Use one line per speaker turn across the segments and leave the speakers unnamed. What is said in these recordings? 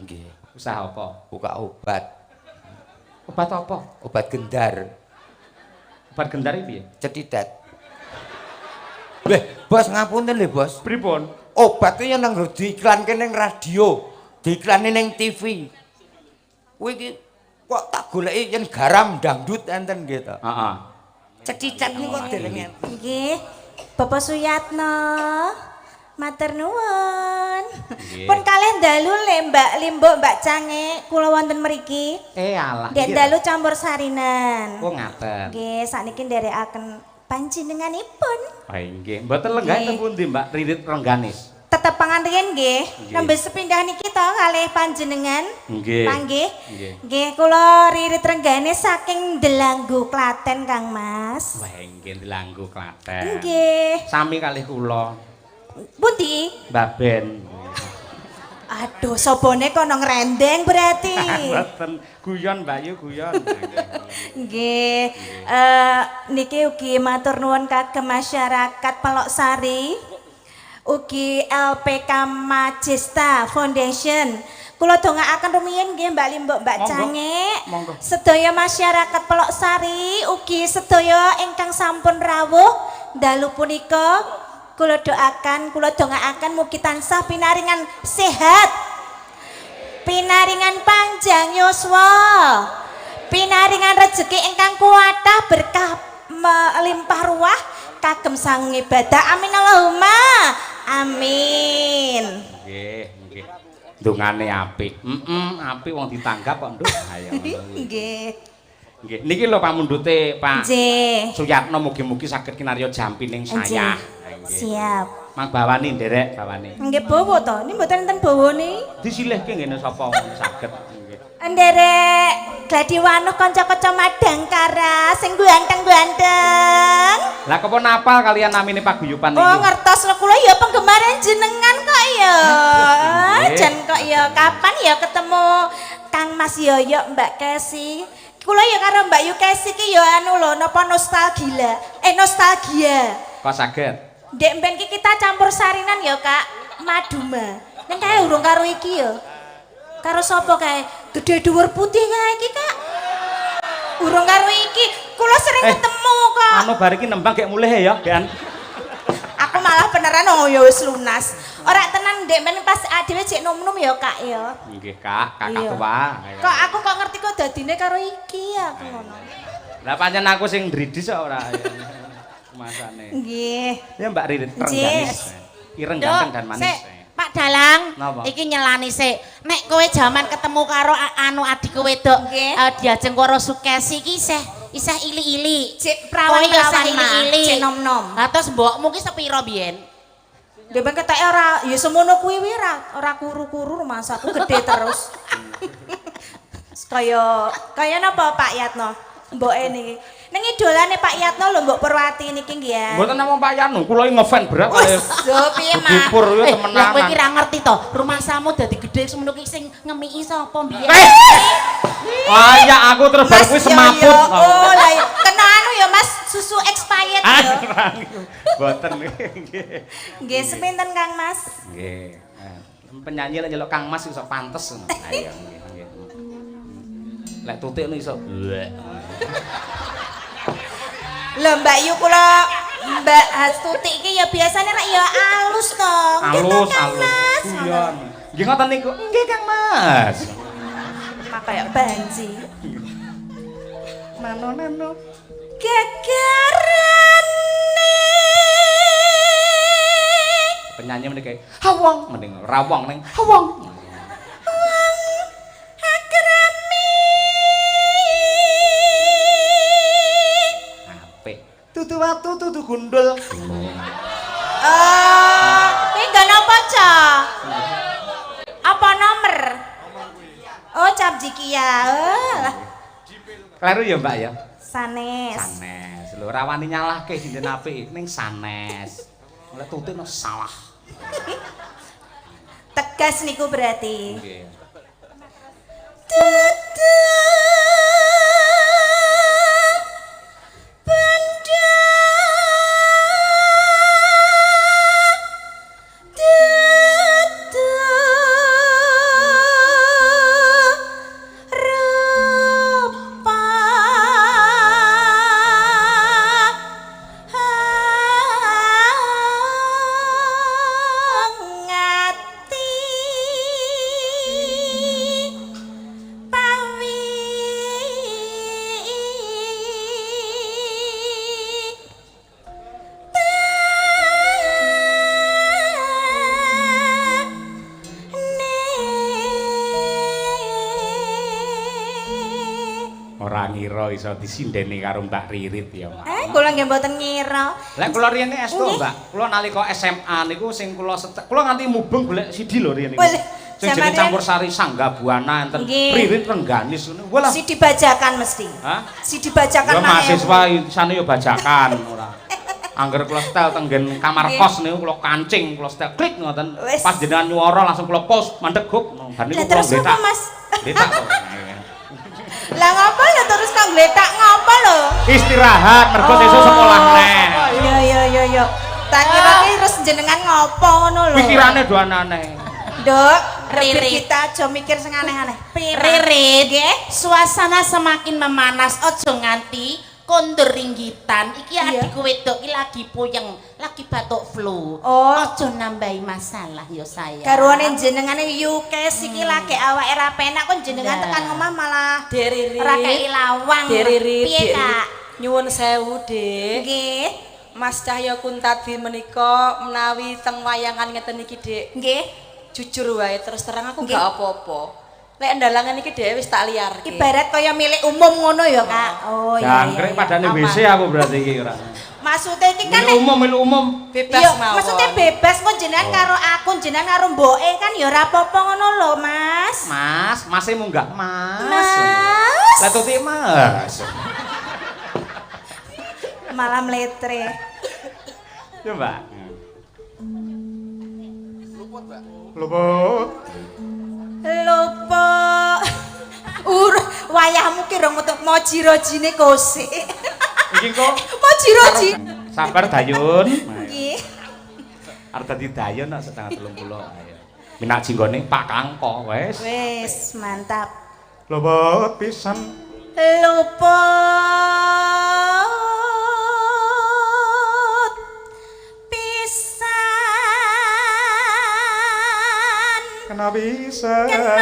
Nggih.
Usaha apa?
Buka obat.
Obat apa?
Obat gendar.
Obat gendar iki piye?
Cetitet. Leh, Bos, ngapunten lho, Bos.
Pripun?
Obat kuwi nang diiklanke ning radio, diiklane ning TV. Kuwi iki kok tak goleki yen garam dangdut enten gitu.
Heeh.
Cetitet niku kok dereng enten.
Nggih. Bapak Suyatno. Matur nuwun.
Nggih.
Pun kalih dalu le Mbak Limbuk, Mbak Cange, kula wonten mriki.
Eh alah.
Ndek
Iya.
dalu campur sarinan.
Oh ngaten.
Nggih, sakniki nderekaken panjenenganipun.
Oh nggih. Mboten lenggah
Nggih.
teng pundi, Mbak? Ririt Rengganis.
Tetepangan riyin nggih.
Nggih.
Nembe sepindah niki to kalih panjenengan.
Nggih.
Panggih.
Nggih.
Nggih, kula Ririt Rengganis saking Delanggu Klaten, Kang Mas.
Wah nggih, Delanggu Klaten.
Nggih.
Sami kalih kula,
Pundi?
Mbaben.
Aduh, sobone kono ngrendeng berarti.
Mboten guyon, Mbak Yu, guyon.
Nggih. Niki ugi matur nuwun kagem masyarakat Peloksari. Ugi LPK Majesta Foundation. Kula dongaaken rumiyin nggih Mbak Limbuk, Mbak
Monggo.
Cange.
Monggo.
Sedaya masyarakat Peloksari ugi sedaya ingkang sampun rawuh dalu punika kula doakan, kula dongaaken mugi tansah pinaringan sehat, pinaringan panjang yuswa, pinaringan rejeki ingkang kuatah, berkah melimpah ruah kagem sang ibadah. Amin Allahumma amin.
Nggih, nggih. Dongane apik. Heeh, apik wong ditanggap kok, Nduk. Ayo ngono kuwi.
Nggih.
Nggih, niki lho pamundhute Pak
Nggih.
Suyatno, mugi-mugi saged kinarya jampining sayah.
Nggih. Siap.
Mang bawani nderek bawani.
Nggih, bawa to ini mboten enten bawane.
Disilihke ngene sapa ngono saged. Nggih.
Nderek gladi wanuh kanca-kanca Madangkara sing ganteng-ganteng.
Lah kok napal kalian namine paguyuban
Oh
niku?
Ngertos lho, kula ya penggemar jenengan kok ya.
Nggih.
Jan kok ya kapan ya ketemu Kang Mas Yoyo, Mbak Kesi. Kula ya karo Mbak Yu Kesi ki ya anu lho, napa nostalgia. Eh, nostalgia.
Kok saged?
Ndek mben ki kita campur sarinan ya, Kak. Maduma. Ning kae urung karo iki ya. Karo sapa kae? Gede dhuwur putih kae iki, Kak. Urung karo iki. Kula sering
Eh,
ketemu kok.
Anu bar iki nembang gek mulih ya, Gan.
Aku malah beneran, oh ya wis lunas. Ora tenan, ndek men pas adewe jek nom-nom ya, Kak, ya.
Nggih, Kak, kakak
Iya.
tua.
Kok aku kok ngerti kok dadine karo iki aku ngono.
Lah pancen aku sing ndridis kok ora ya. Masane.
Nggih.
Ya Mbak Ririt
Nggih.
Rengganis. Ireng ganteng dan manis.
Sik, Pak Dalang,
Napa?
iki nyelani sik. Nek kowe jaman ketemu karo anu adikku wedok,
Nggih.
Diajeng karo Sukesi iki isih isih ili-ili.
Cek
Kowe ya isih
prawan-prawan mah,
ili-ili.
cek nom-nom.
Lah terus mbokmu ki sepiro biyen?
Ndek ben ketoke ora ya semono kuwi wi ora ora kuru-kuru, rumangsaku gede terus. Kaya kaya napa Pak Yatno? Mboke niki. Ning idolane Pak Yatno lho Mbok Purwati niki nggih ya.
Mboten namung Pak Yatno, kula iki ngefan berat kali.
Lho piye, Mas?
Dipur yo
Eh, lah kowe
temenanan.
ki ra ngerti to, rumahsamu dadi gedhe semono ki sing ngemiki sapa mbiyen?
Eh! Wah, ya aku terus bar kuwi
Mas, yo,
semaput.
yo. Oh, lah iya. Kena anu ya Mas, susu expired
Ah,
ya.
mboten nggih.
Nggih, sepinten Kang Mas?
Nggih. Penyanyi lek nyeluk Kang Mas iso pantes ngono. Ayo nggih nggih. Lek tutik ngono iso. Blek.
Lho Mbak Yu, kula Mbak Hastuti iki ya biasane rek ya alus to. Nggih to,
Alus,
Kang
alus.
Mas.
Guyon. Nggih ngoten niku. Nggih Kang Mas.
Mak kayak banci.
Nano nano.
Gegarane.
Penyanyi mending kayak hawong, mending rawong ning hawong.
Wong akrami.
Apik. Tutu watu tutu gundul.
Eh, iki nggon apa, Cok? Apa nomor? Oh, cap jikia. Oh,
Kleru ya, Mbak ya?
Sanes.
Sanes. Lho rawani nyalahke sinden apik ning sanes. Oleh tutik no salah.
Tegas niku berarti.
Nggih.
Tutu benda tutu
Ora ngira iso disindeni karo Mbak Ririt ya, Mak.
Eh, kula nggih mboten ngira.
Lek kula riyen estu,
Nggih.
Mbak. Kula nalika SMA niku sing kula kula nganti mubeng golek CD lho riyen niku.
Boleh.
Sing jenenge
Zamane-
campur sari Sangga Buana enten
Nggih.
Ririt Rengganis ngono. Walah.
Si dibajakan mesti.
Hah?
Si dibajakan
Ya
Mak
mahasiswa isane ya bajakan ora. Angger kula setel tenggen kamar
Nggih.
kos niku kula kancing, kula setel klik ngoten.
Wis.
Pas jenengan nyuara langsung kula pause, mandek gup. Bar niku
Lah
kula
terus apa,
ngletak.
Mas?
Ngletak to.
Lah ngopo lho terus kok ngletak ngopo lho?
Istirahat mergo sesuk sekolah neh.
Iya iya iya iya. Tak kira ki terus jenengan ngopo ngono lho.
Pikirane do aneh.
Nduk,
Ririt.
Ririt kita aja mikir sing aneh-aneh. Piye, Mas?
Ririt,
Nggih.
suasana semakin memanas, ojo nganti kondur ringgitan. Iki
Iya.
adikku wedok iki lagi puyeng, lagi batuk flu.
Oh.
Ojo nambahi masalah yo sayang.
Garwane jenengane Yukes iki lagi awake ra penak kok jenengan
Lah.
tekan omah malah
Dek Ririt.
ora kei lawang.
Dek Ririt.
Piye,
Dek
Kak?
Ririt. Nyuwun sewu, Dik.
Nggih.
Mas Cahya Kuntadi menika menawi teng wayangan ngeten iki, Dik.
Nggih.
Jujur wae terus terang aku
Nggih.
gak apa-apa. Lek ndalangan iki dhewe wis tak liarke.
Ibarat kaya milik umum ngono ya, Kak. Oh iya.
Jangkrik
iya, iya.
padane
Aman.
WC aku berarti iki ora.
Maksudnya iki kan
Milik
nek
umum, milik umum.
Bebas
Iya,
mawon.
maksudnya bebas kok jenengan karo aku, jenengan karo mboke kan ya ora apa-apa ngono lho, Mas.
Mas, mase munggah, Mas.
Mas.
Lah tuti Mas.
Malah mletre.
Ya, Mbak. Luput, Mbak. Luput.
Lupa. Ur wayahmu ki rong metu moji-rojine kosek.
Iki kok
Moji-roji.
sabar Dayun.
Nggih.
Arep dadi Dayun nek setengah 30. Ayo. Minak jinggone Pak Kangko wis.
Wis, mantap.
Luput pisan.
Luput pisan.
Kena pisan.
Kena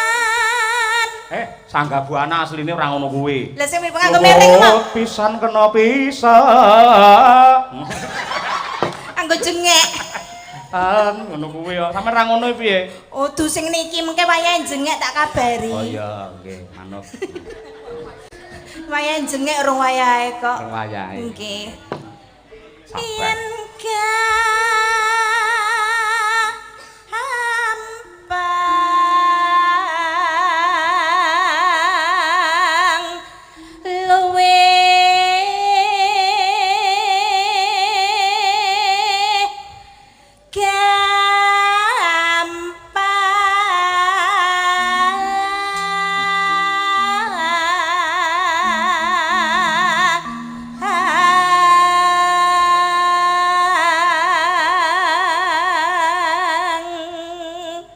pisan.
Eh, Sangga Buana asline ora ngono kuwi.
Lah sing nganggo miring mau
Luput pisan kena pisan.
nganggo jengek.
An ngono kuwi kok. Sampe ra ngono piye?
Udu sing niki mengke wayahe jengek tak kabari.
Oh iya, nggih, manut.
Wayahe jengek urung wayahe kok.
Urung wayahe.
Nggih.
Sabar.
Yen gampang luwih gampang.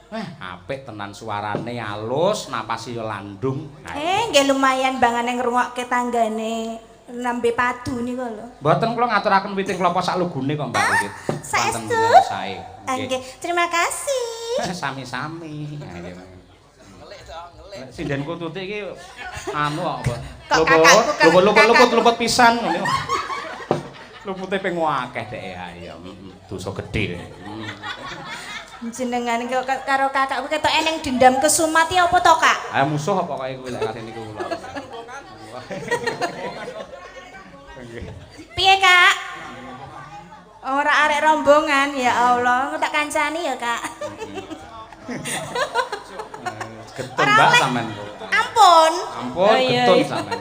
Eh, apik tenan suarane alus, napase yo landung.
Eh, nggih lumayan bangane ngrungokke tanggane nembe padu niku lho.
Mboten kula ngaturaken witing klapa sak lugune kok Mbak Wiwit.
Saestu?
Sae.
Ah, nggih, terima kasih.
Sami-sami. Ayo. Sindenku tutik iki anu kok apa?
Kok kakakku kan-
Luput luput luput
kakakku.
luput pisan ngono. Lupute ping akeh dek ayo. Dosa gedhe.
Jenengan kok karo kakakku ketok eneng dendam kesumat ya apa to, Kak?
Ayo musuh apa kaya kuwi lek kate niku kula.
Piye, Kak? Ora arek rombongan, ya Allah, aku tak kancani ya, Kak.
Getun
Ora
Mbak
oleh.
sampean.
Ampun.
Ampun
Oh, iya,
getun
iya.
sampean.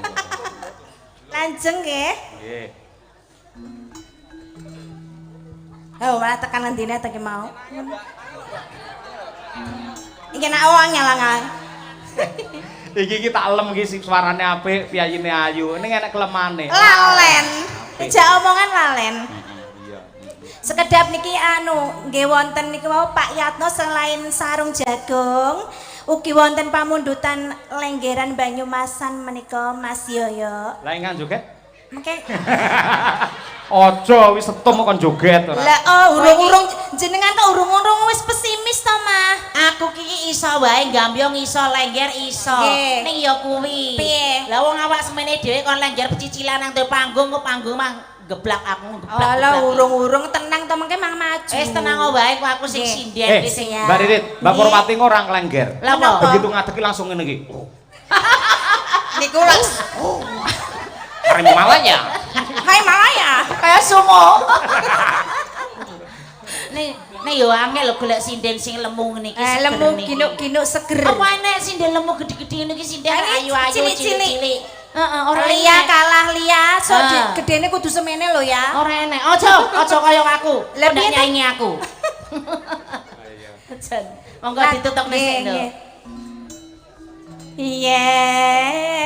Lanjeng nggih.
Nggih.
Oh, malah tekan ngendine ta ki mau. Iki nak wong nyalang.
Iki iki tak lem iki sing suarane apik, piyayine ayu. Ning enek kelemane.
Lalen. Ejak omongan lalen.
Iya.
Sekedap niki anu nggih wonten niki wau Pak Yatno selain sarung jagung ugi wonten pamundutan lenggeran Banyumasan menika Mas Yoyo.
Lah ingkang joget?
Mengke
Aja wis setum kok kon joget ora.
lah oh urung-urung jenengan kok urung-urung wis pesimis to Mah.
Aku ki iso wae gambyong iso lengger iso.
Nggih.
Ning ya kuwi.
Piye?
Lah wong awak semene dhewe kon lengger pecicilan nang panggung kok panggung mah Geblak aku geblak.
Alah urung-urung tenang to mengke mang maju.
Wis tenang wae kok aku sing
Nggih.
sinden
Eh,
iki sing.
Mbak Ririt, Mbak
Nggih.
Purwati ora nglengger.
Lah apa?
Begitu ngadeg langsung ngene iki.
Niku lak
Harimau Malaya.
Hai Malaya.
Kayak sumo. Nih, nih yo angel lho golek sinden sing lemu ngene iki.
Eh,
seger
lemu
niki.
ginuk-ginuk seger.
Apa enek sinden lemu gede-gede ngene iki sinden
Ini
ayu-ayu
cilik-cilik.
cilik-cilik. Heeh, ora
Lia
enek.
kalah Lia, so
Ah.
gedene kudu semene lho ya.
Ora enek. Aja, aja kaya aku.
Lah,
Lah
piye to?
nyaingi aku. Jan. Monggo ditutup
Nggih,
sik, Nduk.
nggih.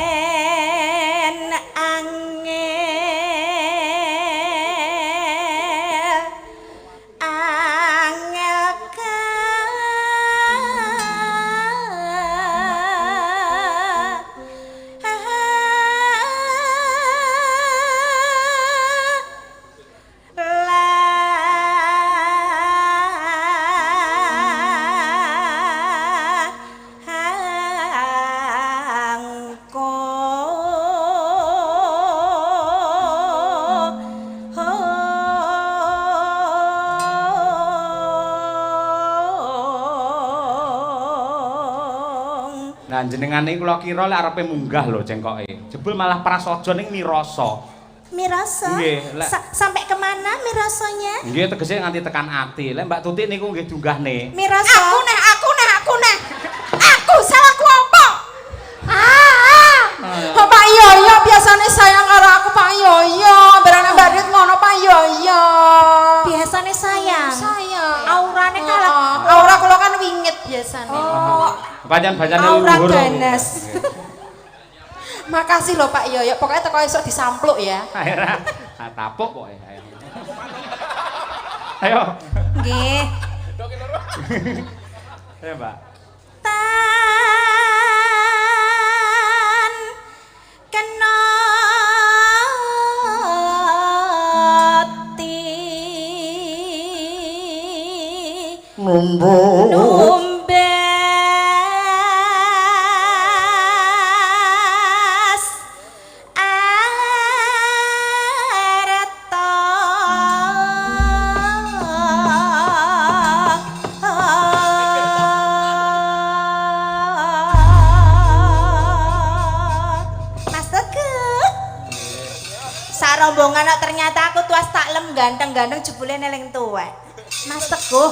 Yen angel angel
Nah, jenengane kula kira lek arepe munggah lho cengkoke. Jebul malah prasaja ning mirasa.
Mirasa?
Nggih, lek-
Sampai kemana mirasanya?
Nggih tegese nganti tekan ati. Lek Mbak Tuti niku nggih dunggahne.
Mirasa.
Aku neh, aku neh, aku neh. Aku salahku apa? Ah. Kok Pak Yoyo biasane sayang karo aku Pak Yoyo. Berane Mbak Rit ngono Pak Yoyo.
Biasane sayang.
Sayang.
Aurane kalah.
Heeh. Aura kula kan wingit biasane.
Oh,
Pancen-pancene
aura
luhur.
ganas.
Makasih loh Pak Yoyo. Pokoknya teko esuk disampluk ya.
Akhirnya ah, tapuk pokoke. Ayo. Ayo.
Nggih.
Ayo, Mbak.
Tan kena ti numbas arta Mas Teguh. Sarombongan kok ternyata aku tuas taklem ganteng-ganteng jebule neleng tuwek. Mas Teguh.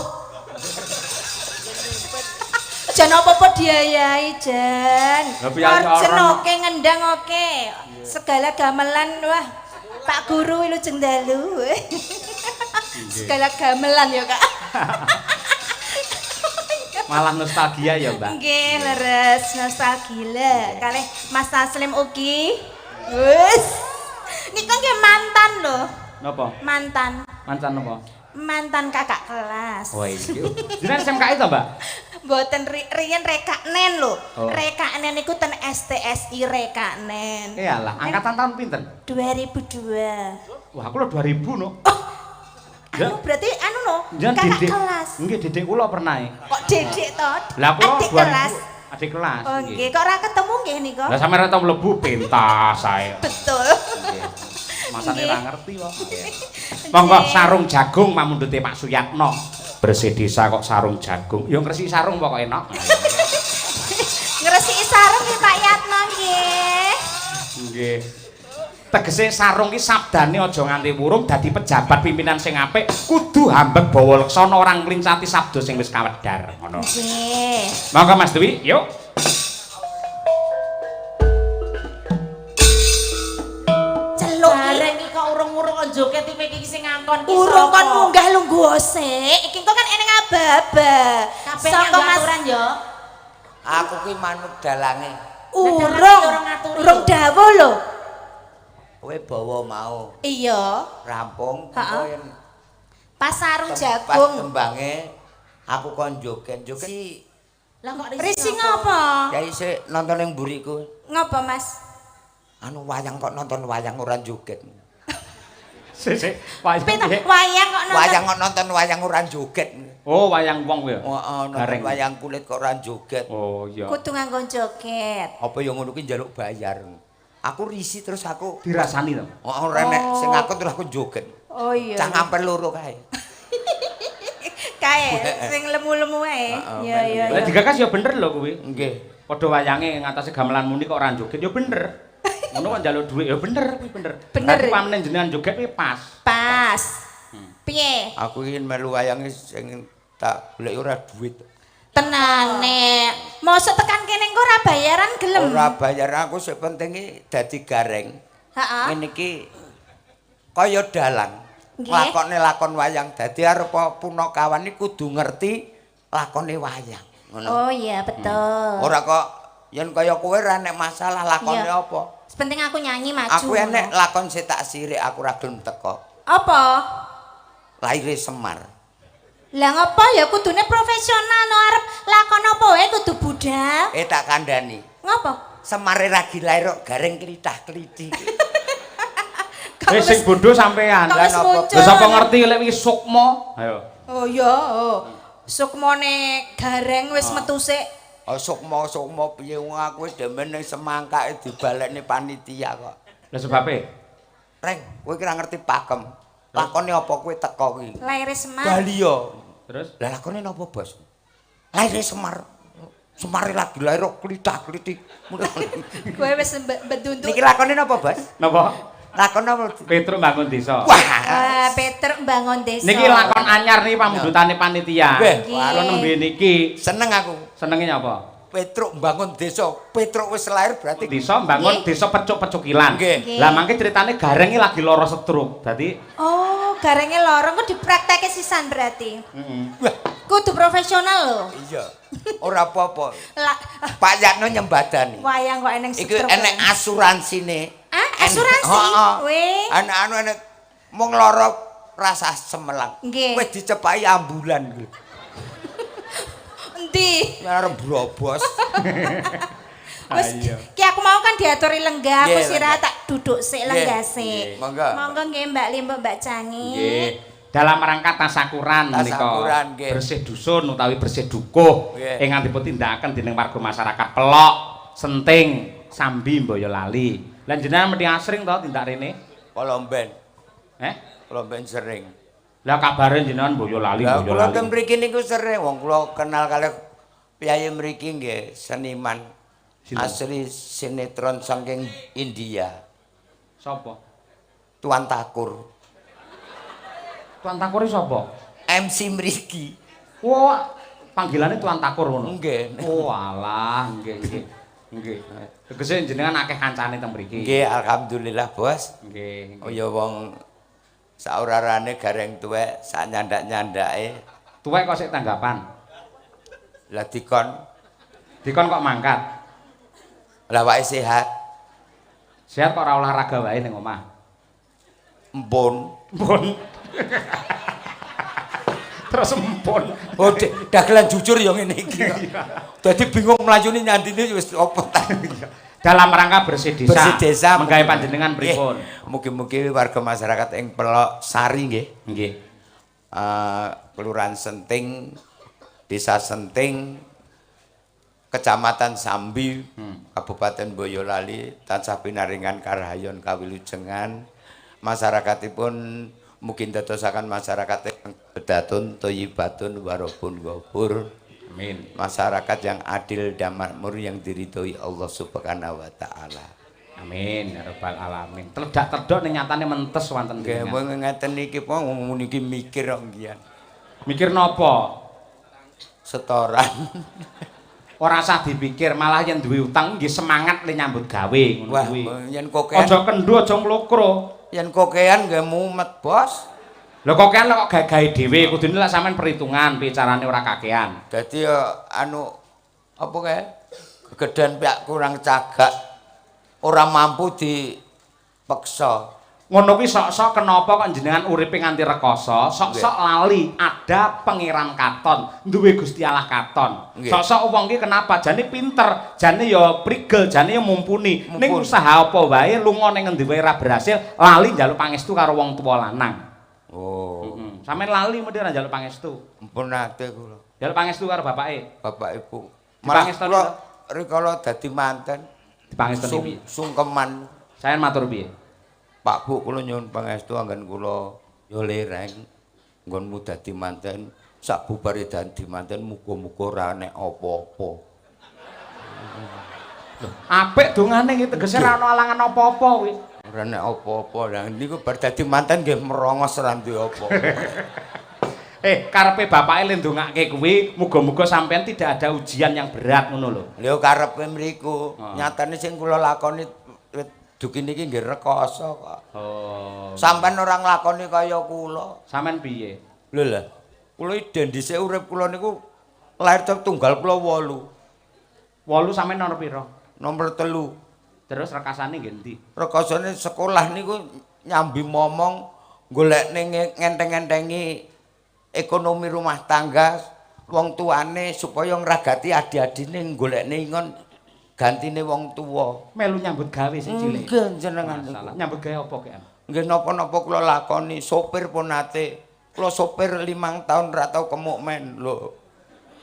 Jan apa-apa diayai, Jan.
Lah, piye
Orjen
orang-
oke, ngendang oke. Segala gamelan wah. Pak Guru wilujeng dalu. Segala gamelan ya, Kak.
Malah nostalgia ya, Mbak.
Nggih, leres nostalgia. Kalih Mas Taslim ugi. Wis. Niku nggih mantan lho.
Napa?
Mantan.
Mancan napa?
Mantan kakak kelas.
Oh iya. Jenengan SMKI to, Mbak?
Mboten riyen rekaknen lho.
Oh.
Rekaknen niku ten STSI rekaknen.
Iyalah, angkatan tahun pinten?
2002.
Wah, aku lho 2000 no. Ya.
Anu berarti anu no,
Jenengan
kakak
dedek.
kelas.
Nggih, dedek kula pernah. e.
Kok dedek to?
Lah kula
Adik
2000.
kelas.
Adik kelas.
Oh nggih, kok ora ketemu nggih niku?
Lah sampeyan ora tau mlebu pentas ae.
Betul.
Nggih. Masane
Nggih.
ora ngerti kok. Monggo sarung jagung mamundhute Pak Suyatno. Bersih desa kok sarung jagung. Ya ngresiki sarung pokoke enak.
Ngresiki sarung nggih Pak Yatno nggih.
Nggih. Tegese sarung ki sabdane aja nganti wurung dadi pejabat pimpinan sing apik kudu hambek bawa leksana ora nglincati sabda sing wis kawedhar ngono.
Nggih.
Monggo Mas Dwi, yuk.
Celuk iki.
Bareng iki kok urung-urung kok joget iki iki sing ngangkon ki.
Urung kon
sapa?
munggah lungguh sik. Iki kok kan eneng aba-aba.
Kabeh
Saka
nganggo
Mas
aturan ya.
Aku ki manut dalange.
urung.
Urung ngaturi
Urung
lho.
dawuh lho.
Kowe bawa mau
Iya.
rampung
Ha-ha.
engko yen
Pas sarung
pas
jagung.
tembange aku kon joget. Joget si
Lah kok
Risi ngopo?
ya isih nonton ning mburiku.
Ngopo, Mas?
Anu wayang kok nonton wayang ora joget.
Sik sik, wayang.
Piye to?
piye?
Wayang kok nonton.
Wayang kok nonton wayang ora joget.
Oh, wayang wong kuwi ya.
Heeh, nonton
Gareng.
wayang kulit kok ora joget.
Oh iya.
Kudu nganggo joget.
Apa ya ngono ki njaluk bayar. Aku risi terus aku
Dirasani to.
Oh, ora nek sing aku terus aku joget.
Oh iya.
Cah ngampel loro kae.
Kae sing lemu-lemu ae. Iya iya.
Lah digagas ya bener lho kuwi.
Nggih.
Padha wayange ngatasé gamelan muni kok ora joget ya bener. Ngono kok njaluk dhuwit ya bener kuwi bener.
Bener.
Berarti pamene jenengan joget kuwi pas.
Pas. Piye?
Aku ingin melu wayange sing tak golek ora duit.
Tenane. Mosok tekan kene engko ora bayaran gelem.
Ora bayar aku sing penting iki dadi gareng.
Heeh.
Ngene iki kaya dalang.
Nggih.
Lakone lakon wayang. Dadi arep punakawan iki kudu ngerti lakone wayang. Ngono.
Oh iya betul.
Ora kok yen kaya kowe ora enek masalah lakone
Iya.
apa.
Penting aku nyanyi maju.
Aku enek lakon sing tak sirik aku ora gelem teko.
Apa?
Laire Semar.
Lah ngopo ya kudune profesional no arep lakon apa wae kudu budal.
Eh tak kandhani.
Ngopo?
Semare lagi lair kok gareng klithah-klithih.
Kok
Wis sing bodoh sampean.
kok wis
Lah, napa?
muncul.
Lah sapa ngerti lek iki sukma? Ayo.
Oh iya, oh. Sukmone gareng wis metu sik.
Oh sukma-sukma piye wong aku wis demen ning semangkake dibalekne panitia kok.
Lah sebabe?
Reng, kowe ki ora ngerti pakem. Lakone apa kowe teko kuwi?
Laire Semar.
Bali yo.
Terus
Lah lakone napa, Bos? Laire Semar. Semare lagi lair kok klithah-klithih.
Kowe wis mbeduntuk.
Niki lakone napa, Bos?
napa?
Lakon napa?
Petruk bangun desa.
Wah.
Wah, Peter mbangun desa.
Niki lakon anyar niki pamundhutane panitia.
Nggih.
Kula nembe niki
Seneng aku.
senenge nyapa?
Petruk mbangun desa. Petruk wis lahir berarti
Desa mbangun
Nggih.
desa pecuk-pecukilan.
Nggih.
Lah mangke ceritane gareng iki lagi lara stroke. Dadi
Oh, garenge lorong kok dipraktekke sisan berarti.
heeh.
Wah,
Kudu profesional lho.
iya. Ora apa-apa.
Lah
Pak Yatno nyembadani.
wayang kok eneng
Iku
stroke.
enek asuransine.
Ah, asuransi?
Heeh.
Weh.
Enek anu enek mung lara rasa semelang.
Nggih.
Wis dicepaki ambulan kuwi.
Endi?
Arep brobos.
Wis ki aku mau kan diaturi lenggah, aku
Nggih,
sirah
lenggah.
tak duduk sik lenggah sik.
Monggo.
Monggo nggih Mbak Limbo, Mbak Cangi.
Nggih. Dalam rangka tasakuran menika
Tasakuran, nggih.
bersih dusun utawi bersih dukuh
Nggih.
ingkang dipun tindakaken dening warga masyarakat Pelok, Senting, Sambi Boyolali. Lah jenengan mesti asring to tindak rene?
Kolomben.
Eh?
Kolomben sering.
Lah kabare jenengan Boyolali,
Lah kula
Boyolali.
ten mriki niku sering wong kula kenal kalih piyayi mriki nggih seniman
Sinten?
asli sinetron saking India,
Sapa?
Tuan Takur.
Tuan Takur iki sapa?
MC mriki.
Wah, panggilannya Tuan Takur ngono.
Nggih.
Oh alah, nggih nggih. Nggih. Tegese jenengan akeh kancane teng mriki.
Nggih, alhamdulillah, Bos.
Nggih.
Oh ya wong saurarane gareng tuwek sak nyandak-nyandake
Tuwek kok sik tanggapan.
lah dikon
Dikon kok mangkat.
lah wae sehat
Sehat kok ora olahraga wae ning omah.
empun.
Empun. Terus empun.
Oh, dagelan jujur ya ngene iki kok. Dadi bingung mlayune nyandine wis apa ta.
Dalam rangka bersih desa.
Bersih desa
menggawe panjenengan pripun?
Nggih. Mugi-mugi warga masyarakat ing Pelok Sari nggih.
Nggih.
Kelurahan Senting, Desa Senting, Kecamatan Sambi, Kabupaten Boyolali tansah pinaringan karahayon kawilujengan. Masyarakatipun mugi dadosaken masyarakat ingkang bedatun thayyibatun warabun ghafur.
Amin.
Masyarakat yang adil dan makmur yang diridhoi Allah Subhanahu wa taala.
Amin ya rabbal alamin. Teledak-teledok ning nyatane mentes wonten
Nggih,
jenengan.
wong ngeten iki po niki mikir kok ngian.
Mikir napa?
Setoran.
Ora usah dipikir, malah yen duwe utang nggih semangat le nyambut gawe ngono
Wah,
kuwi.
yen kokean
Aja kendho, aja nglokro.
yen kokean nggih mumet, Bos.
Lho kokean lek kok gagahe dhewe, kudune lek sampean perhitungan piye carane ora kakean.
Dadi ya anu apa kae? Kegedean pihak kurang cagak. Ora mampu dipeksa.
Ngono kuwi sok-sok kenapa kok jenengan uripe nganti rekoso, sok-sok lali ada pangeran katon, duwe Gusti Allah katon.
Nggih.
Sok-sok wong ki kenapa jane pinter, jane ya prigel, jane ya mumpuni. Ning
Mumpuni.
usaha apa wae lunga ning ngendi wae ora berhasil, lali njaluk pangestu karo wong tuwa lanang.
Oh,
Heeh. Sampeyan lali mesti ora njaluk pangestu.
Ampun nate kula.
Njaluk pangestu karo bapake.
Bapak Ibu. Malah
Dipangestoni
kula
to?
rikala dadi manten
Dipangestoni piye?
Sungkeman.
Sampeyan matur piye?
Pak Bu, kula nyuwun pangestu anggen kula yo lereng nggonmu dadi manten, sak bubare dadi manten muga-muga ora enek apa-apa.
Lho, apik dongane iki tegese ora ana alangan apa-apa kuwi.
Ora enek apa-apa. Lah niku bar dadi manten nggih merongos ora duwe apa.
Karepe bapake le ndongake kuwi muga-muga sampean tidak ada ujian yang berat ngono lho.
Lha karepe mriku, nyatane sing kula lakoni wit dugi niki nggih rekoso kok.
Oh.
Sampean ora nglakoni kaya kula.
Sampean piye?
Lho lah, kula iki dhisik urip kula niku lahir tunggal kula 8.
8 sampean nomor pira?
Nomor 3.
Terus rekasane nggih endi?
Rekasane sekolah niku nyambi momong golekne ngenteng-ngentengi ekonomi rumah tangga wong tuane supaya ngragati adi-adine golekne ingon gantine wong tuwa.
Melu nyambut gawe sik cilik.
Nggih jenengan niku.
Nyambut gawe apa kek?
Nggih napa-napa kula lakoni, sopir pun nate. Kula sopir 5 tahun ra tau kemuk men lho.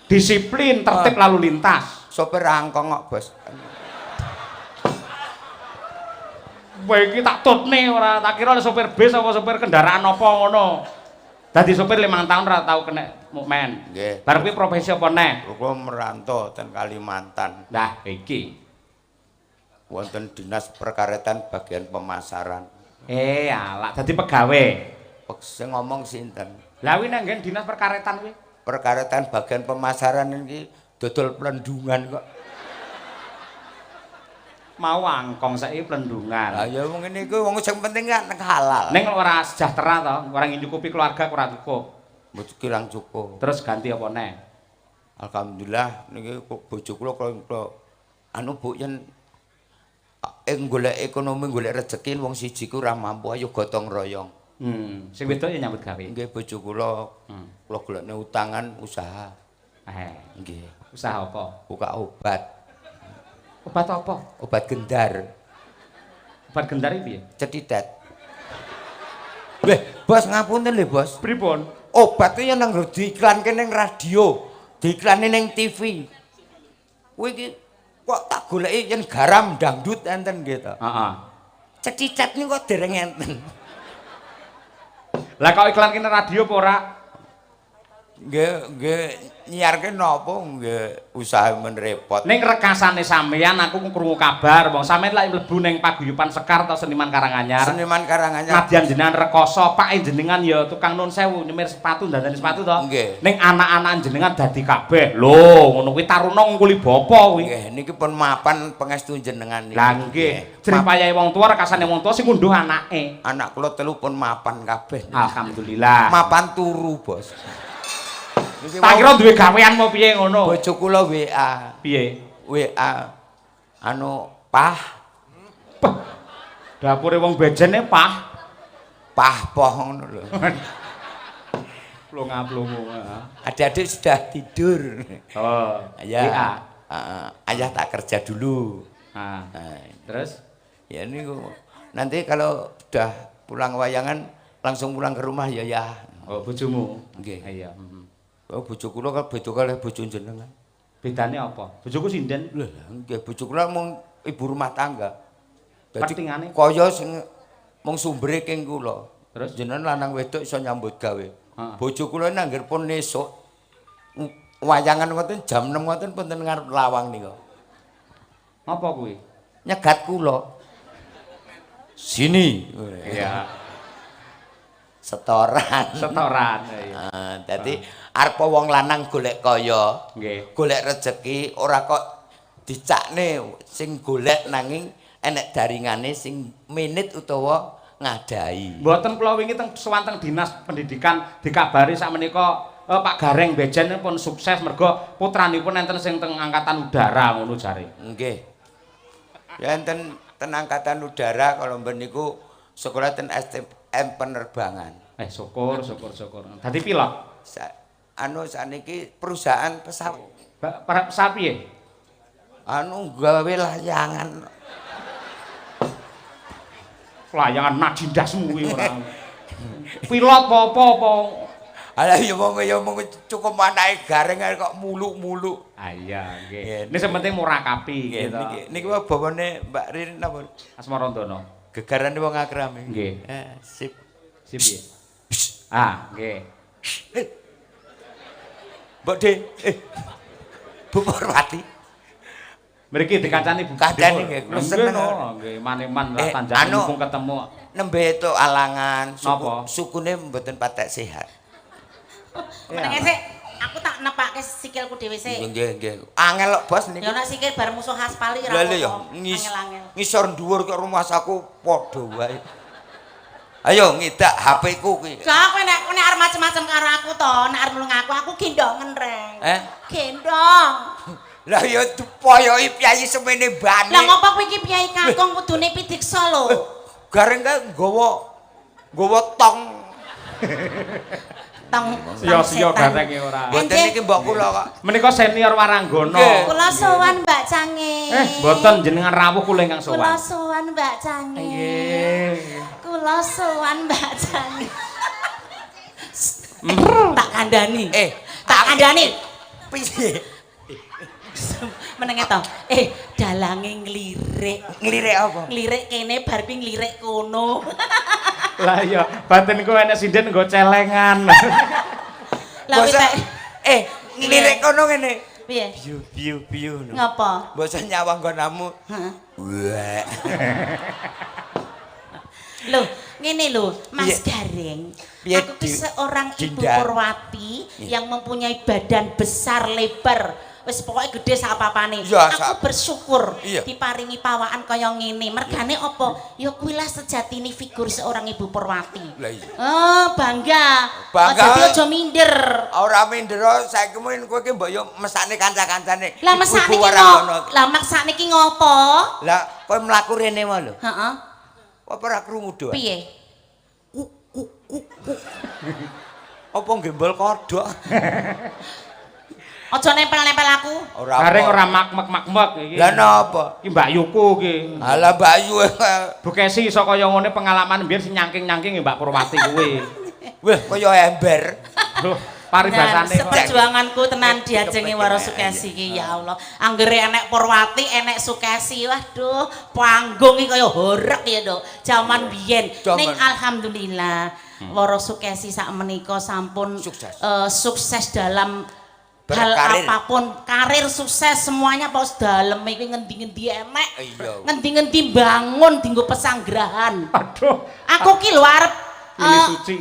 Disiplin, tertib lalu lintas.
Sopir angkong kok, Bos.
Kowe iki tak tutne ora, tak kira sopir bis apa sopir kendaraan apa ngono. Dadi sopir 5 tahun ora tau kena mukmen.
Nggih.
Bar kuwi profesi apa neh?
Kula merantau ten Kalimantan.
Lah iki
wonten dinas perkaretan bagian pemasaran.
Alak dadi pegawe.
Sing ngomong sinten?
Lah kuwi nang nggen dinas perkaretan kuwi.
Perkaretan bagian pemasaran iki dodol plendungan kok.
Mau angkong saiki plendungan.
Lah ya wong ngene iku wong sing penting kan halal.
Ning ora sejahtera to, ora nyukupi keluarga ora cukup.
Mboten kirang cukup.
Terus ganti apa neh?
Alhamdulillah niki bojo kula kula anu Bu yen ing golek ekonomi golek rejeki wong siji ku ora mampu ayo gotong royong.
Sing wedok ya nyambut gawe.
Nggih bojo kula. Kula golekne utangan usaha. Nggih.
Usaha apa?
Buka obat.
Obat apa?
Obat gendar.
Obat gendar iki piye?
Cethitet. Weh, Bos ngapunten lho, Bos.
Pripun?
Obat ku yen nang diiklanke ning radio, diiklane ning TV. Kuwi iki kok tak goleki yen garam dangdut enten nggih to.
Heeh.
Cethitet niku kok dereng enten.
Lah kok iklan kene radio apa ora?
Nggih, nggih nyiarke napa nggih usaha men repot.
Ning rekasane sampeyan aku krungu kabar wong sampeyan lek mlebu ning paguyuban Sekar atau Seniman Karanganyar.
Seniman Karanganyar.
Nadyan jenengan rekoso, pake jenengan ya tukang nun sewu nyemir sepatu ndandani sepatu to.
Nggih.
Ning anak-anak jenengan dadi kabeh. Lho, ngono kuwi taruna ngungkuli bapa kuwi.
Nggih, niki pun mapan pangestu jenengan niki.
Lah nggih, jerih payahe wong tuwa rekasane wong tuwa sing ngunduh anake.
Anak kula telu pun mapan kabeh.
Alhamdulillah.
Mapan turu, Bos.
Tak kira duwe gawean apa piye ngono.
Bojo kula WA.
Piye?
WA anu pah.
Dapure wong bejene pah.
Pah poh ngono lho.
Plonga-plongo.
Adik-adik sudah tidur.
Oh,
Ayah.
WA.
Ayah tak kerja dulu.
Nah,
Nah,
terus
ya niku nanti kalau sudah pulang wayangan langsung pulang ke rumah ya ya.
Oh, bojomu.
Nggih.
Iya.
Oh, bojo kula kan beda kalih bojo jenengan.
Bedane apa? Bojoku sinden.
Lho, nggih bojo kula mung ibu rumah tangga. Dadi
Pertingane?
kaya sing mung sumbere king kula.
Terus?
Jenengan lanang wedok iso nyambut gawe.
Heeh.
Bojo kula nangger pun esuk wayangan ngoten jam 6 ngoten pun ten ngarep lawang nika.
Apa kuwi?
Nyegat kula. Sini.
Iya.
Setoran.
Setoran. Iya.
Dadi arep wong lanang golek kaya,
Nggih.
golek rejeki ora kok dicakne sing golek nanging enek daringane sing minit utawa ngadahi.
Mboten kula wingi teng sowan teng Dinas Pendidikan dikabari sakmenika Pak Gareng Bejen pun sukses mergo putranipun enten sing teng angkatan udara ngono jare.
Nggih. Ya enten ten angkatan udara kalau mben niku sekolah ten STM penerbangan.
Syukur syukur syukur. Dadi pilot.
Anu saniki perusahaan pesawat.
Pesawat piye?
Anu gawe layangan.
Layangan najindasmu kuwi ora. Pilot apa-apa apa?
Alah ya mung cukup anake Gareng ae kok muluk-muluk.
Ah iya, nggih.
Nggih.
Ini sing penting murakabi
Nggih,
gitu.
niki niki wae bawane Mbak Rin napa?
Asmarandana.
Gegarane wong akrame.
Nggih.
Eh, sip.
Sip piye? Ah, nggih.
Eh. Mbok De, eh. Bu Purwati.
Mriki dikancani Bu.
Kancani nggih, kula seneng.
Nggih, maneman
Eh,
lah tanjane
anu.
mumpung ketemu.
Nembe itu alangan, suku,
Napa?
sukune mboten patek sehat.
Menenge sik, aku tak nepake sikilku dhewe sik.
Nggih, nggih. Angel kok, Bos niki.
Ya nek sikil bar musuh aspal iki
Lah
ora
lha ya
apa-apa. Angel-angel.
ngisor dhuwur kok rumahsaku padha wae. Ayo ngidak HP ku kuwi.
Gak kowe nek arep macem-macem karo aku to, nek arep nulung aku, aku gendongen, Reng.
Eh?
Gendong.
Lah ya dipoyoki piyayi semene bane.
Lah ngopo kowe iki piyai kakung kudune pidiksa lho.
Gareng kae nggawa tong.
Tong
Sia-sia gareng e ora.
Mboten niki mbok kula kok.
Menika senior Waranggana.
Nggih.
Kula sowan Mbak Cange.
Eh, mboten jenengan rawuh kula ingkang
Kula
sowan.
sowan Mbak Cange.
Nggih.
Kula sowan Mbak Cange.
Tak kandhani.
Eh,
Tak kandhani.
Piye?
Menenge to. Dalange nglirik.
Nglirik apa?
Nglirik kene bar kuwi nglirik kono.
Lah iya, batinku enek sinden nggo celengan.
Lah kuwi
Basa-
tak
nglirik kono ngene.
piye?
Biu biu biu.
Ngapa?
Mbok nyawang nggonamu.
Heeh.
Wah.
Loh, ngene lho, Mas
Piye?
Gareng.
Piye,
Aku ki seorang Ibu
Dinda?
Purwati yang mempunyai badan besar lebar. Wis pokoke gede sak apa-apane.
Iya,
Aku bersyukur diparingi pawaan kaya ngene. Mergane apa? Ya kuwi lah sejatine figur seorang Ibu Purwati.
Lah iya.
Oh, bangga.
Bangga.
Dadi aja minder.
Ora minder saiki mungkin kowe ki mbok yo mesakne kanca-kancane.
Lah mesakne
Ibu
ki
Waranggana.
Lah mesakne ki ngopo?
Lah kowe mlaku rene wae lho.
Heeh.
Apa ora krungu doa?
Piye?
Kuk kuk kuk kuk. Apa gembol kodhok?
Aja nempel-nempel aku.
Ora.
Gareng ora mak-mak-mak iki.
Lah napa?
Iki Mbak Yuku iki.
Alah Mbak Yu.
Bu Kesi iso kaya ngene pengalaman biyen sing nyangking-nyangking Mbak Purwati kuwi.
Wah, kaya ember.
Loh, paribasane kok.
Seperjuanganku tenan diajengi
Kepekene,
Wara Sukesi iki ya Allah. Anggere enek Purwati, enek Sukesi, waduh, panggung iki kaya horek ya, Nduk. Jaman biyen. Ning alhamdulillah Wara Sukesi sak menika sampun
Sukses.
Sukses dalam hal apapun, karir sukses semuanya pos dalem iki ngendi-ngendi enek.
Iya.
Ngendi-ngendi bangun dienggo pesanggrahan.
Aduh,
Aku ki lho arep
pilih suci.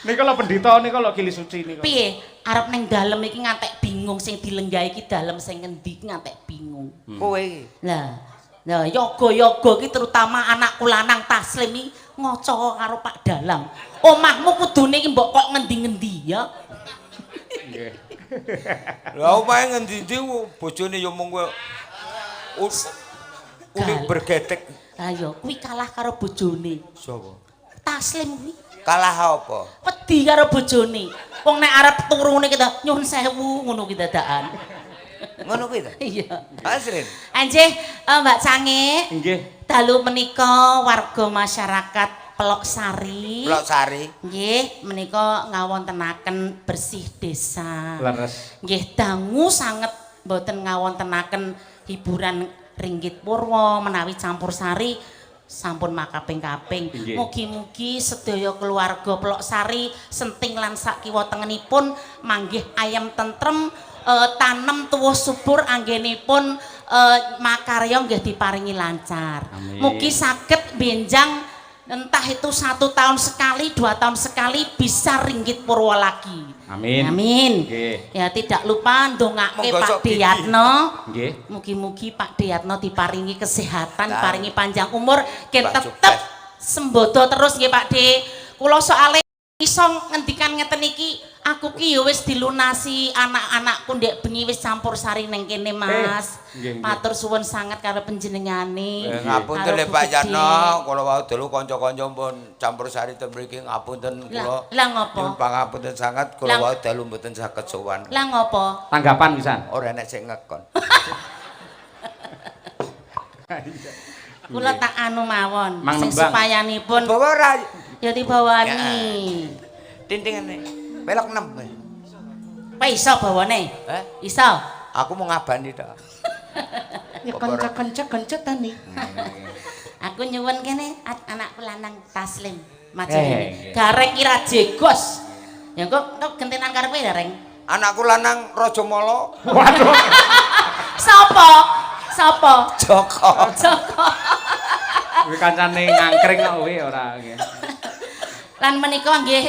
Niku lho pendhita niku lho kili suci niku.
Piye? Arep ning dalem iki ngantek bingung sing dilenggahi iki dalem sing ngendi ngantek bingung.
Kowe iki.
Lah, nah yoga-yoga iki terutama anakku lanang Taslim iki ngoco karo Pak Dalang. Omahmu kudune iki mbok kok ngendi-ngendi ya.
Nggih.
Lah omahe ngendi-endi bojone ya mung kowe uli bergetek.
Lah ya kuwi kalah karo bojone.
Sapa?
Taslim kuwi
Kalah apa?
wedi karo bojone. Wong nek arep turune kita nyuwun sewu ngono ki dadakan.
Ngono kuwi ta?
Iya.
Asrin.
Anjih, Mbak Cange.
Nggih.
Dalu menika warga masyarakat Pelok Sari.
Blok Sari.
Nggih, menika ngawontenaken bersih desa.
Leres.
Nggih, dangu sanget mboten ngawontenaken hiburan ringgit purwa menawi campur sari sampun makaping-kaping. Mugi-mugi sedaya keluarga Pelok Sari senting lan sakiwa tengenipun manggih ayam tentrem, tanem tuwuh subur anggenipun makarya nggih diparingi lancar.
Amin.
Mugi saged benjang entah itu 1 tahun sekali, 2 tahun sekali bisa ringgit purwa lagi.
Amin.
Amin.
Nggih.
Ya tidak lupa ndongake
Monggo
Pak Diyatno.
Nggih.
Mugi-mugi Pak Diyatno diparingi kesehatan,
Nah.
paringi panjang umur, gen
Pak
tetep
sukses.
sembodo terus nggih Pak D. Kula soale iso ngendikan ngeten iki, aku ki ya wis dilunasi anak-anakku ndek bengi wis campur sari ning kene, Mas.
Nggih, nggih.
Matur suwun sanget karo panjenengane.
Ngapunten
Karo
le
Bu
Pak
Gede.
Yatno, kula wau dalu kanca-kanca pun campur sari ten mriki ngapunten kula.
Lah ngopo?
Nyuwun pangapunten sanget kula wau dalu mboten saged sowan.
Lah ngopo?
Tanggapan pisan.
Ora enek sing ngekon.
Kula tak anu mawon
Mang
sing
nembang.
supayanipun
Bawa ora
Ya dibawani.
Tintingane. Pelok 6.
Kowe iso bawane?
Eh?
Iso.
Aku mau ngabani tok.
Ya kencet-kencet tani.
Aku nyuwun kene anakku lanang Taslim maju
Eh,
rene. Gareng ki ra jegos. Ya kok kok gentenan karepe Gareng.
Anakku lanang Raja Mala.
Waduh.
Sopo? Sopo?
Joko.
Joko.
Kuwi kancane ngangkring kok kuwi ora nggih.
Lan menika nggih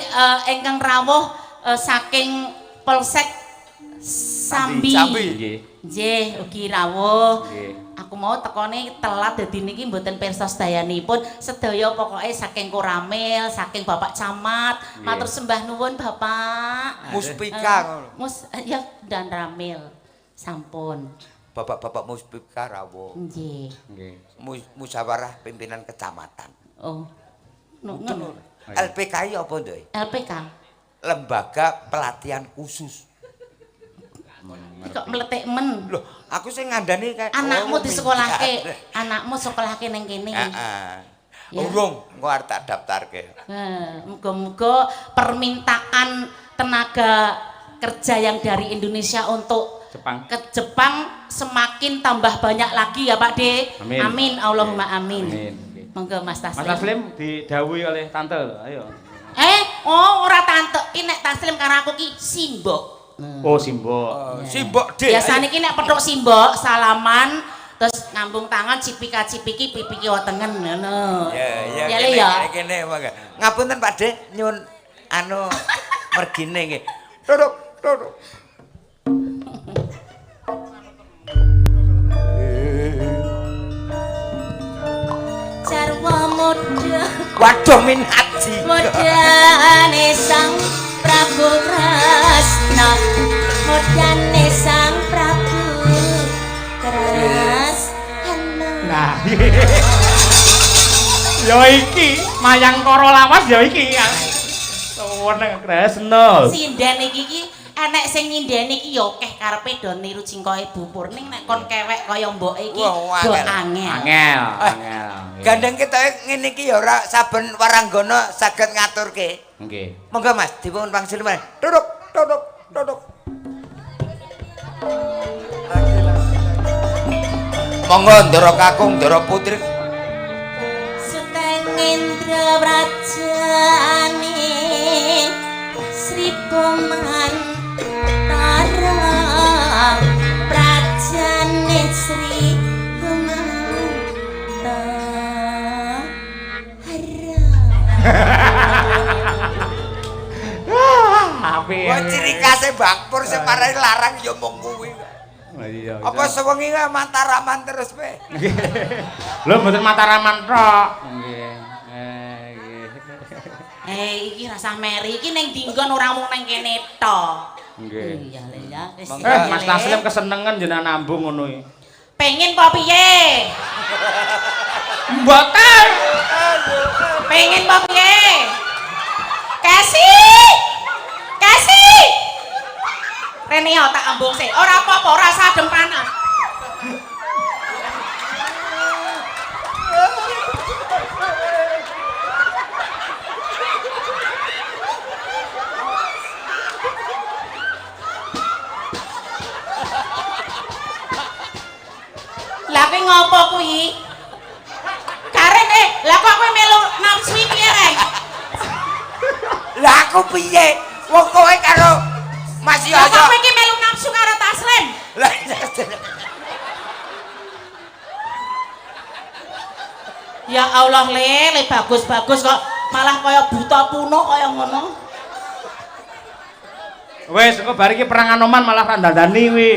ingkang rawuh saking Polsek Sambi.
Sambi.
Nggih.
Nggih, ugi rawuh.
Nggih.
Aku mau tekone telat dadi niki mboten pirsa sedayanipun. Sedaya pokoke saking Koramil, saking Bapak Camat. Matur sembah nuwun Bapak.
Muspika ngono.
Mus ya dan Ramil. Sampun.
Bapak-bapak Muspika rawuh.
Nggih.
Nggih.
Musyawarah pimpinan kecamatan.
Oh. Ngono.
LPKI apa nduk?
LPK.
Lembaga Pelatihan Khusus.
Kok meletek men.
Loh, aku sing ngandani kae.
Anakmu
Oh,
disekolahke, anakmu sekolahke ning kene.
Heeh.
Ya.
Urung, engko arep tak daftarke.
Muga-muga permintaan tenaga kerja yang dari Indonesia untuk
Jepang.
ke Jepang semakin tambah banyak lagi ya Pak De.
Amin.
Amin Allahumma amin.
Amin.
Monggo Mas Taslim.
Mas Taslim didhawuhi oleh tante lho, ayo.
Oh ora tante, ki nek Taslim karo aku ki simbok.
Oh, simbok.
Simbok D.
Biasane ki nek petuk simbok salaman terus ngambung tangan cipika-cipiki pipiki wetengen ngono.
Ya, ya,
Ya,
kene,
Le, ya.
kene, monggo. Ngapunten Pak De, nyuwun anu mergine nggih. Duduk, duduk.
Jarwa muda
Waduh minat ji.
mudane Sang Prabu Kresna, mudane Sang Prabu Kresna.
Nah. Ya iki, Mayangkara lawas ya iki. Suweneng Kresna.
Sinden iki ki enek sing nyindeni iki ya akeh karepe do niru cingkoke Bu Purning nek kon kewek kaya mboke iki
Wah,
do
angel.
angel.
Angel, angel.
Gandeng ketoke ngene iki ya ora saben waranggana saged ngaturke.
Nggih.
Monggo Mas, dipun wangsul meneh. Duduk, duduk, duduk. Monggo Ndara Kakung, Ndara Putri.
Suteng Indra Brajane Sri Pemantara Prajane Sri Pemantara.
Apik.
Wah, ciri khase Mbak Pur sing parai larang ya mung kuwi.
Iya.
Apa sewengi wae Mataraman terus pe?
Lho mboten Mataraman tok. Nggih. Nggih.
Iki rasah meri iki ning dinggon ora mung ning kene tok.
Nggih.
Iya le ya. Wis,
Monggo.
iya,
Mas
Le.
Taslim kesenengan jenengan nambung ngono iki.
Pengen apa piye?
Mboten.
Pengen apa piye? Kesi! Kesi! Rene ya tak ambung sik. Ora apa-apa, ora sadem panas. Lah kowe ngopo kuwi? Karen lah kok kowe melu nafsu piye, Reng?
Lah aku piye? Wong kowe karo Mas
Lah kok
Yoyo.
kowe iki melu nafsu karo Taslim?
Lah
Ya Allah le, le bagus-bagus kok malah kaya buta puno kaya ngono.
Wis, engko bar iki perang Anoman malah ra ndandani kuwi.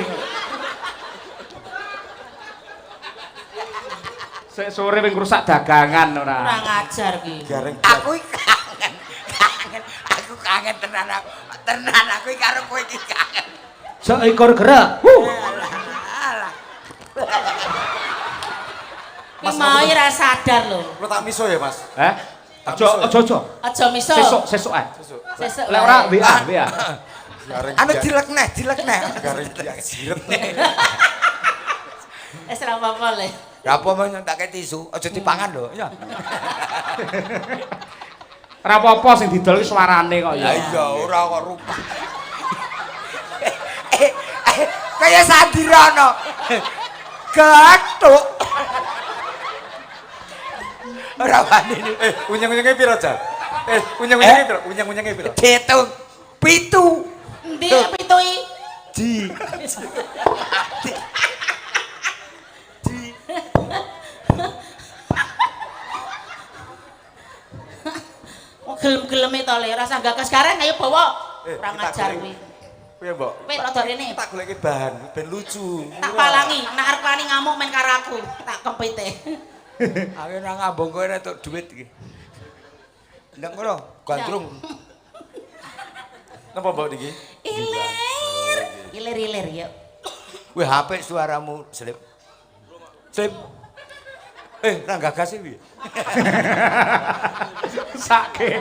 Sik sore wing rusak dagangan ora.
Kurang ajar ki.
Aku iki kangen. Kangen. Aku kangen tenan aku. Tenan aku iki karo kowe iki kangen.
Seekor gerak. Huh.
Alah.
Ki mau ora sadar lho.
Lo tak miso ya, Mas?
Eh? Aja aja aja.
Aja miso.
Sesuk sesuk ae.
Sesuk.
Lek ora WA WA.
Garing.
Anu dilek neh, dilek neh.
Garing biak jiret.
Wis ora apa-apa le.
Lah apa mau nyentake tisu, aja dipangan lho. Ya.
Ora apa-apa sing didol ki suarane kok ya.
Lah iya ora kok rupa. Kaya Sadirono. Gathuk. Ora wani.
Unyeng-unyenge piro, Jan? Unyeng-unyenge piro? Unyeng-unyenge piro?
Diitung 7.
Endi pitu iki?
Di. Di.
Oh, gelem-geleme to le, rasa gagas gareng ayo bawa. Ora ngajar kuwi.
Piye, Mbok?
Kowe rada rene.
Tak goleki bahan ben lucu.
Tak palangi, nek arep wani ngamuk men karo aku, tak kempite.
Aku nang ngambung kowe entuk duit iki. Ndang ngono, gandrung.
Napa, Mbok niki?
Ilir, ilir-ilir yuk.
Wih, apik suaramu, Slip. Slip. Ra gagas iki piye?
Sake.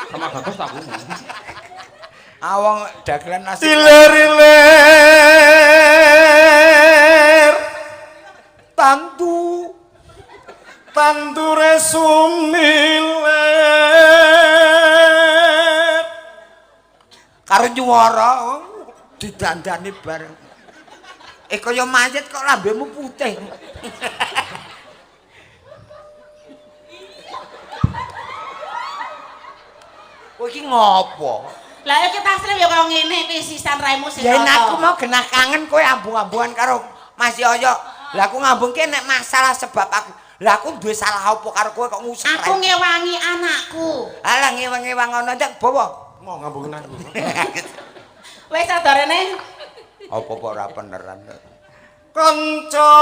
Sama gagas tak ngono.
Awong dagelan nasi.
Ilir-ilir
Tantu.
tandure sumilir.
Karo nyuwara didandani bareng. Kaya mayit kok lambemu putih. Kowe iki ngopo?
Lah iki taslim ya kaya ngene iki sisan raimu sing
Ya nek aku mau genah kangen kowe ambung-ambungan karo Mas Yoyo. Lah aku ngambungke nek masalah sebab aku. Lah aku duwe salah apa karo kowe kok ngusir.
Aku ngewangi anakku.
Alah ngewang-ngewang ngono ndak bawa.
Mau ngambungin aku.
Wis sadarene.
Apa kok ora beneran.
Kanca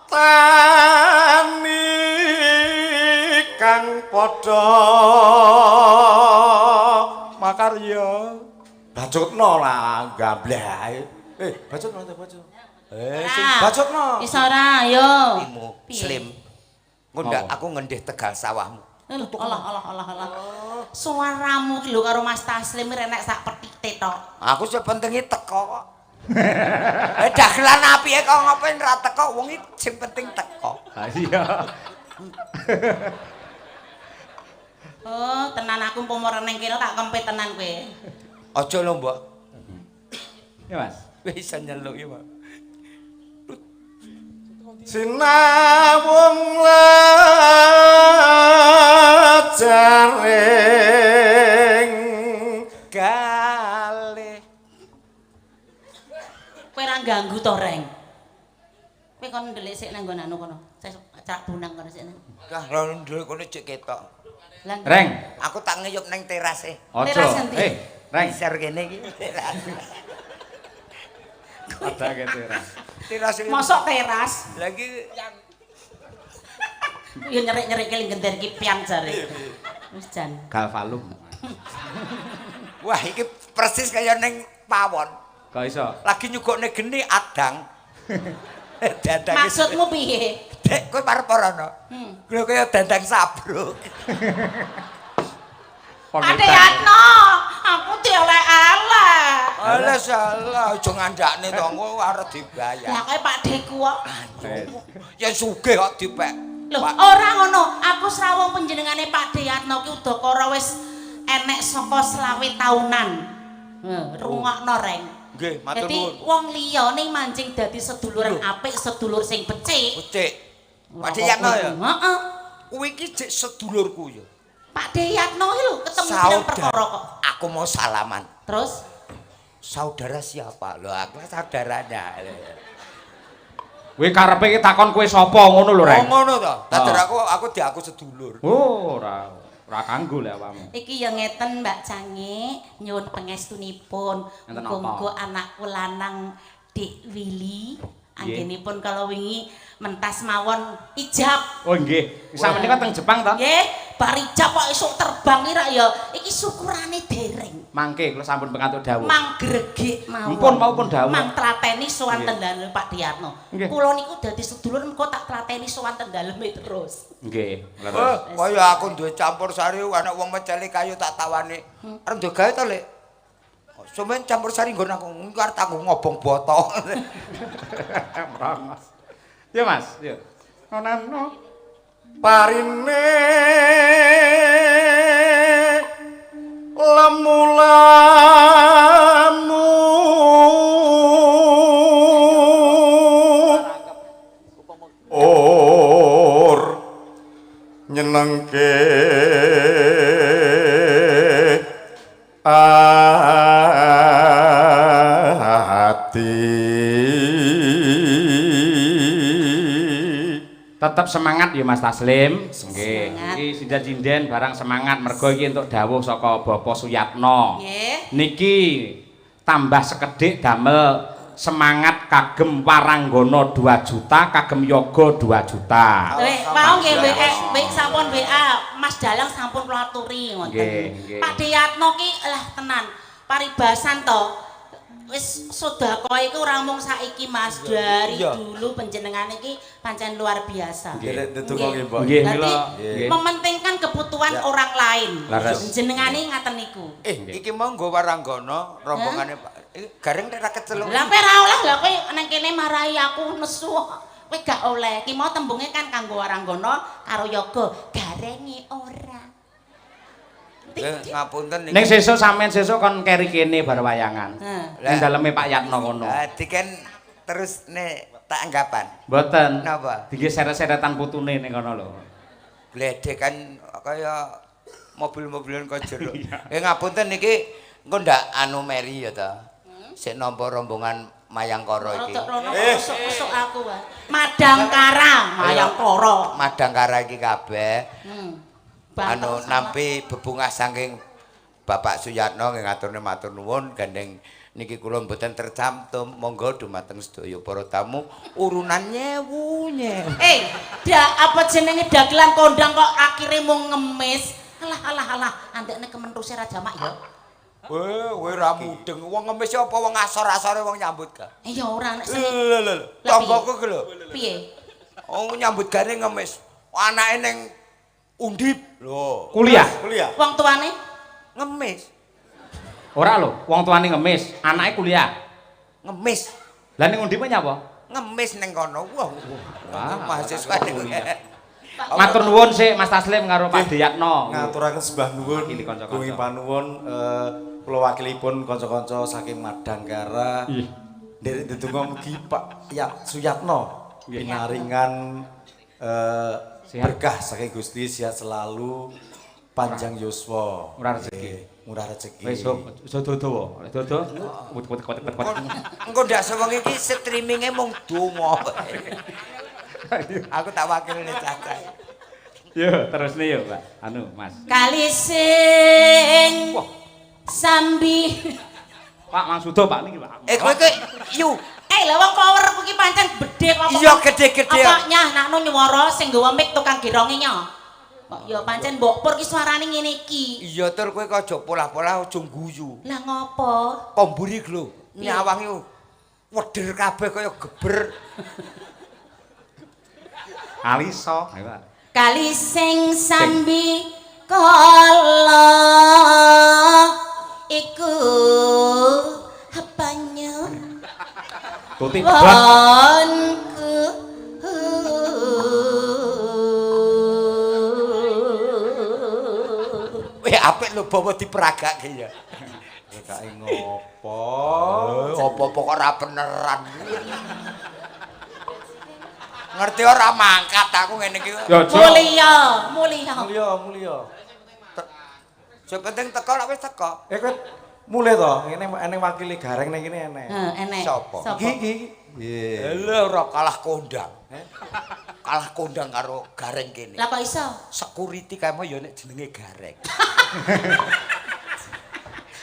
tani kang padha makarya. Bacotno lah gambleh. Bacotno ta bacot. Sing bacotno.
Iso ora ayo.
Imu slim. Engko ndak aku ngendih tegal sawahmu.
Allah Allah Allah Allah. Suaramu ki lho karo Mas Taslim renek sak petite tok.
Aku sing pentinge teko kok. Dagelan apike kok ngopo ora teko wong iki sing penting teko.
Ha iya.
Oh, tenan aku umpama reneng kene tak kempit tenan kowe.
Aja lho, Mbok.
Ya, Mas.
Wis iso nyeluki, Pak.
Sinawung lajaring
Galih.
Kowe ora ganggu to, Reng. Kowe kon ndelik sik nang nggon anu kono. Cak bunang kono sik nang.
Kah lho ndelik kono cek ketok.
Lah
Reng.
Aku tak ngeyup nang terase.
Aja.
Teras endi?
Reng.
Ngisor kene iki. Teras.
Ada ke teras.
Teras iki.
Mosok teras.
Lagi
Ya nyerek-nyerek keling gender iki piang jare. Wis jan.
Galvalum.
Wah, iki persis kaya ning pawon.
Kok iso?
Lagi nyugokne geni adang. Dandange
Maksudmu piye?
Dek, kowe parep-parana. Kowe kaya dandang sabruk.
Ade Yatno, aku diolek-elek.
Alah salah, aja ngandakne to, engko arep dibayar.
Lah kowe Pak Deku kok.
Ya sugih kok dipek.
Lho, ora ngono. Aku srawung panjenengane Pak Yatno ki udakara wis enek saka 25 taunan. Heh, rungokno Reng.
Nggih, matur
Dadi
nuwun.
wong liya ning mancing dadi sedulur apik, sedulur sing becik.
Becik. Pak Yatno ya?
Heeh.
Kuwi iki jek sedulurku ya.
Pak Yatno iki lho ketemu pirang perkara kok.
Aku mau salaman.
Terus
Saudara siapa? Lho, aku saudaranya.
Kowe karepe iki takon kowe sapa ngono lho,
Oh,
Reng.
ngono to. Dadar aku diaku sedulur.
Oh, ora kanggo lek awakmu.
Iki ya ngeten Mbak Cange, nyuwun pangestunipun. Muga-muga anakku lanang Dik Willy anggenipun kalau wingi mentas mawon ijab.
Oh nggih. Sakmenika teng Jepang to?
Nggih, bar ijab kok esuk terbang iki rak ya. Iki syukurane dereng.
Mangke kula sampun pengantuk dawuh.
Mang gregek mawon.
Mpun mau pun dawuh.
Mang tlateni sowan ten dalem Pak Diyatno. Kula niku dadi sedulur engko tak tlateni sowan ten daleme terus.
Nggih, leres.
Oh, kaya aku duwe campur sari ana wong meceli kayu tak tawani. Arep duwe gawe to, Lek? Sampeyan campur sari nggon aku engko arep aku ngobong boto.
Merongos. Ya, Mas, ya. Ngono.
Parine lemu-lemu or nyenengke ati.
Tetep semangat ya, Mas Taslim. Nggih.
Semangat.
Iki sinden-sinden barang semangat mergo iki entuk dawuh saka Bapak Suyatno.
Nggih.
Niki tambah sekedhik damel semangat kagem Waranggana 2 juta, kagem yoga 2 juta.
Weh, mau nggih WA, WA sampun WA, Mas Dalang sampun kula aturi ngoten.
Nggih, nggih.
Pak Deyatno ki lah tenan, paribasan to. Wis sedekah iku ora mung saiki, Mas, dari dulu panjenengane iki pancen luar biasa.
Nggih.
Nderek ndedonga nggih, Mbok.
Nggih,
Dadi
mila nggih.
mementingkan kebutuhan orang lain.
Laras.
Jenengane ngaten niku.
Eh, iki mau nggo Waranggana rombongane Pak. Eh, Gareng ora keceluk.
Lah kowe ora oleh, lah kowe nang kene marahi aku nesu. Kowe gak oleh. Ki mau tembunge kan kanggo Waranggana karo yoga, garenge ora.
Eh, ngapunten niki.
Ning sesuk sampean sesuk kon keri kene bar wayangan.
Heeh.
Ning daleme Pak Yatno kono.
Ah, diken terus nek tak anggapan.
Mboten.
Napa?
Dingge seret-seretan putune ning kono lho.
Bledek kan kaya mobil-mobilan kok jero. Eh, ngapunten niki engko ndak anu meri ya ta. Sik nampa rombongan Mayangkara iki.
Rodok rono usuk-usuk aku wae. Madangkara, Mayangkara.
Madangkara iki kabeh anu
Banter sama.
Nampi bebungah saking Bapak Suyatno nggih ngaturne matur nuwun, gandeng niki kula mboten tercantum, monggo dumateng sedaya para tamu urunan nyewu nyewu.
Eh, da apa jenenge dagelan kondang kok akhirnya mau ngemis. Alah alah alah, andekne kementhuse ra jamak ya.
Weh, kowe ora mudeng. Wong ngemis apa wong asor-asore wong nyambut gawe.
Eh ya ora nek sing
Lho lho lho.
Lah, piye?
Tanggoku ki lho.
Piye?
Oh, nyambut gawe ngemis. Anake ning Undip. Lho,
Kuliah.
Kuliah.
Wong tuane
ngemis.
Ora lho, wong tuane ngemis, anake kuliah.
Ngemis.
Lah ning Undip nyapa?
Ngemis ning kono. Wah,
Wah,
mahasiswa
kuliah. Matur nuwun sik, Mas Taslim karo Pak Deyatno.
Ngaturaken sembah nuwun
Wakili kanca-kanca.
gunging panuwun, kula wakilipun kanca-kanca saking Madangkara.
Ih.
Nderek ndedonga mugi Pak Suyatno pinaringan
Sehat.
Berkah saking Gusti, sehat selalu, panjang yuswa.
Murah rezeki.
Nggih, murah rezeki.
Wis aja dodo. Dodo. Wet wet wet wet.
Engko ndak sewengi iki streaminge mung donga. Aku tak wakilne cacah.
Yo, terusne yo, Pak. Anu, Mas.
Kali sing
Wah.
sambi.
Pak Mangsudo, Pak, niki, Pak.
Eh, kowe iki yu.
Eh, lha wong power iki pancen bedhe kok.
Iya, gede-gede.
Apa nyah nakno nyuwara sing nggawa mic tukang gironge nya. Kok ya pancen mbok pur ki suarane ngene iki.
Iya tur kowe kok aja polah-polah, aja guyu.
Lah ngopo?
Komburi lho, nyawangi weder kabeh kaya geber.
Alisa. Ayo, Pak.
Kali sing sambi kala iku banyu
Tuti pedhot.
wonku.
Weh, apik lho bawa diperagake ya.
Kae ngopo?
Eh, apa-apa kok ora beneran. Ngerti ora mangkat aku ngene iki.
Ya aja.
Mulya, mulya.
Mulya, mulya.
Sing penting teko lak wis teko.
Eh, kowe mulih to, ngene eneng wakili Gareng ning kene eneng.
Heeh, enek.
Sapa?
Sapa?
Iki iki. Piye?
Lha ora kalah kondang. Kalah kondang karo Gareng kene.
Lah kok iso?
Security kae mau ya nek jenenge Gareng.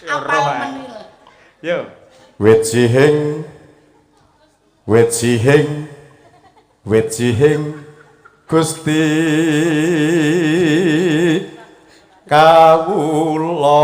Apal men iki lho.
Yo.
Wit sihing, wit sihing, wit sihing Gusti kawula.